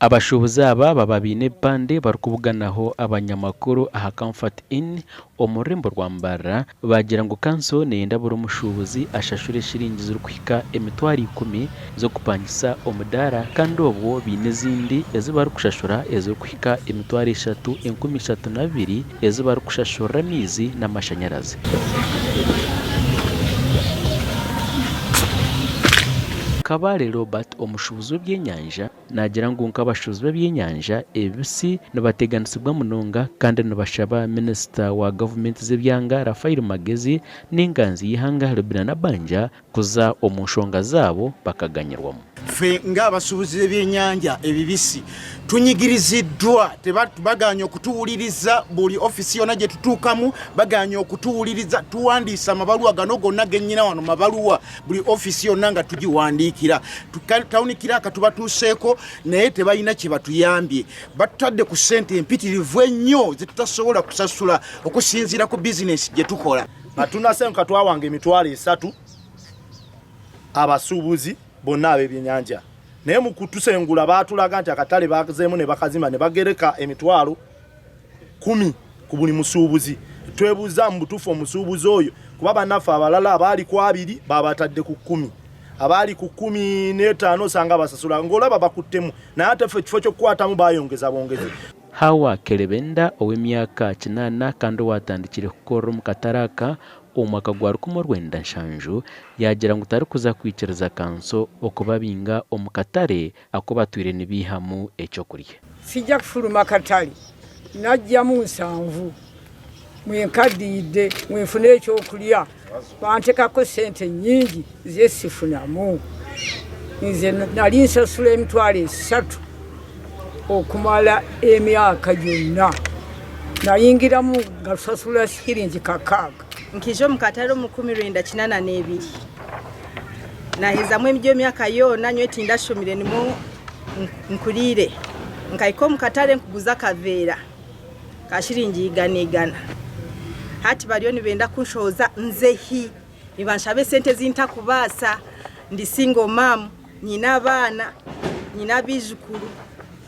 Abashuubuzi aba baba baine ebipande barikubuganaho abanyamakuru aha Comfort Inn omu rurembo rwa Mbarara baagira ngu kanso neyenda buri mushuubuzi ashashure shiringi zirikuhika 100,000 z'okupangisa omudaara kandi obwo baine ezindi ezi barikushashura ezirikuhika 3,032 ezi barikushashurira amaizi n'amashanyarazi. Kabale Robert omushuubuzi w'ebyenyanja Naagira ngu nk'abashuubuzi b'ebyenyanja ebibisi nibateganisibwa munonga kandi nibashaba minisita wa gavumenti z'ebyanga Raphael Magezi n'enganzi y'eihanga Robinah Nabbanja kuza omu nshonga zaabo bakaganyirwamu. Ffe ng'abasuubuzi b'ebyenyanja ebibisi tunyigiriziddwa, bagaanye okutuwuliriza buli ofiisi yonna gye tutuukamu bagaanye okutuwuliriza. Tuwandiise amabaluwa gano gonna ge nnyina wano mabaluwa buli ofiisi yonna nga tugiwandiikira tawuni kiraaka tubatuuseeko naye tebalina kye batuyambye batutadde ku ssente empitirivu ennyo ze tutasobola kusasula okusinziira ku bizinesi gye tukola nga tunasenguka twawanga 30,000 abasuubuzi bonna ab'ebyenyanja naye mu kutusengula baatulaga nti akatale bazeemu ne bakazimba ne bagereka 10,000 ku buli musuubuzi. Twebuuza mu butuufu omusuubuzi oyo kuba bannaffe abalala abaali ku abiri babatadde ku kkumi abaali ku 15 osanga basasula ng'olaba bakuttemu naye ate ffe ekifo ky'okukwatamu bayongeza bwongezi. Hawa Kelebenda ow'emyaka kinaana kandi owaatandikire kukorera omu katare aka omu mwaka gwa 1970 yaagira ngu tarikuza kwikiriza kanso okubabinga omu katare aku batwire nibaihamu eky'okurya. Sijja kufuluma katale najjamu nsanvu mwenkadiide mwenfuna ekyokulya bantekako sente nyingi zesifunamu nze nali nsasula 30,000 okumala emyaka gyonna nayingiramu nga tusasula shiringi 6. Nkaija omu katare omu 1982 naahezamu egyo emyaka yoona nyowe tindashomire nimwo nkuriire. Nkahika omu katare nkuguza akaveera ka shiringi 100. Hati bariyo nibenda kunshohoza nze hi? Nibanshaba esente ezi ntakubaasa, ndi single mum, nyine abaana, nyine abaijukuru,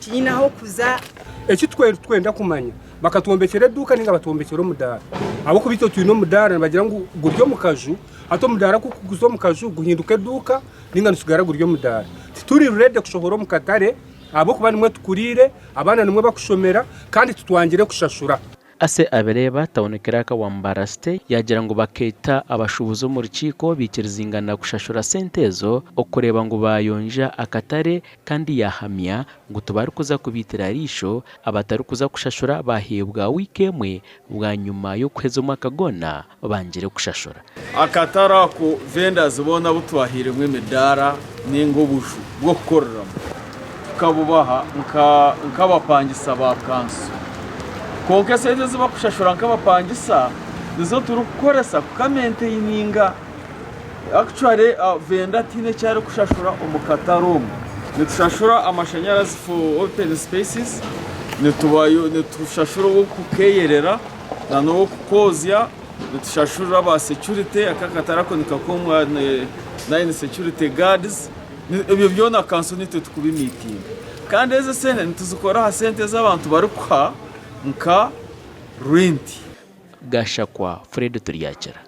tinyine ah'okuza. Eki twenda kumanya bakatwombekyera eduuka ninga batwombekyera omudaara ahabw'okuba itwe twine omudaara nibagira ngu guri omu kaju hati omudaara ku kuguza omu kaju guhinduka eduuka ninga nitsigara guri omudaara. Tituri ready kushohora omu katare ahabw'okuba nimwo tukuriire, abaana nimwo bakushomera kandi titwangire kushashura. Ase Abireeba, Tawuni Kiraaka wa Mbarara City yaagira ngu bakeeta abashuubuzi omu rukiiko baikirizingana kushashura sente ezo okureeba ngu baayonja akatare kandi yaahamya ngu tibarikuza kubaitira riisho abatarikuza kushashura baaheebwa wiiki emwe bwanyima y'okuheza omwaka gwona bangire kushashura. Akatare ako vendors boona abu twahairemu emidaara ninga obuju bw'okukoreramu tukabubaha nk'abapangisa ba kanso. Kwonka esente ezi bakushashura nk'abapangisa nizo turikukoresa kukamentaininga. Actually vendor tihaine eki arikushashura omu katare omu. Nitushashura amashanyarazi for open spaces, nitushashura ow'okukeyerera. na n'ow'okukoozya nitushashurira aba security aka akatare ako nikakomwa nine security guards ebyo byona kanso nitwe tukubimiitinga kandi ezo esente nituzikora aha sente ezi abantu barikuha nka rent. Gashakwa Fred Turyakira.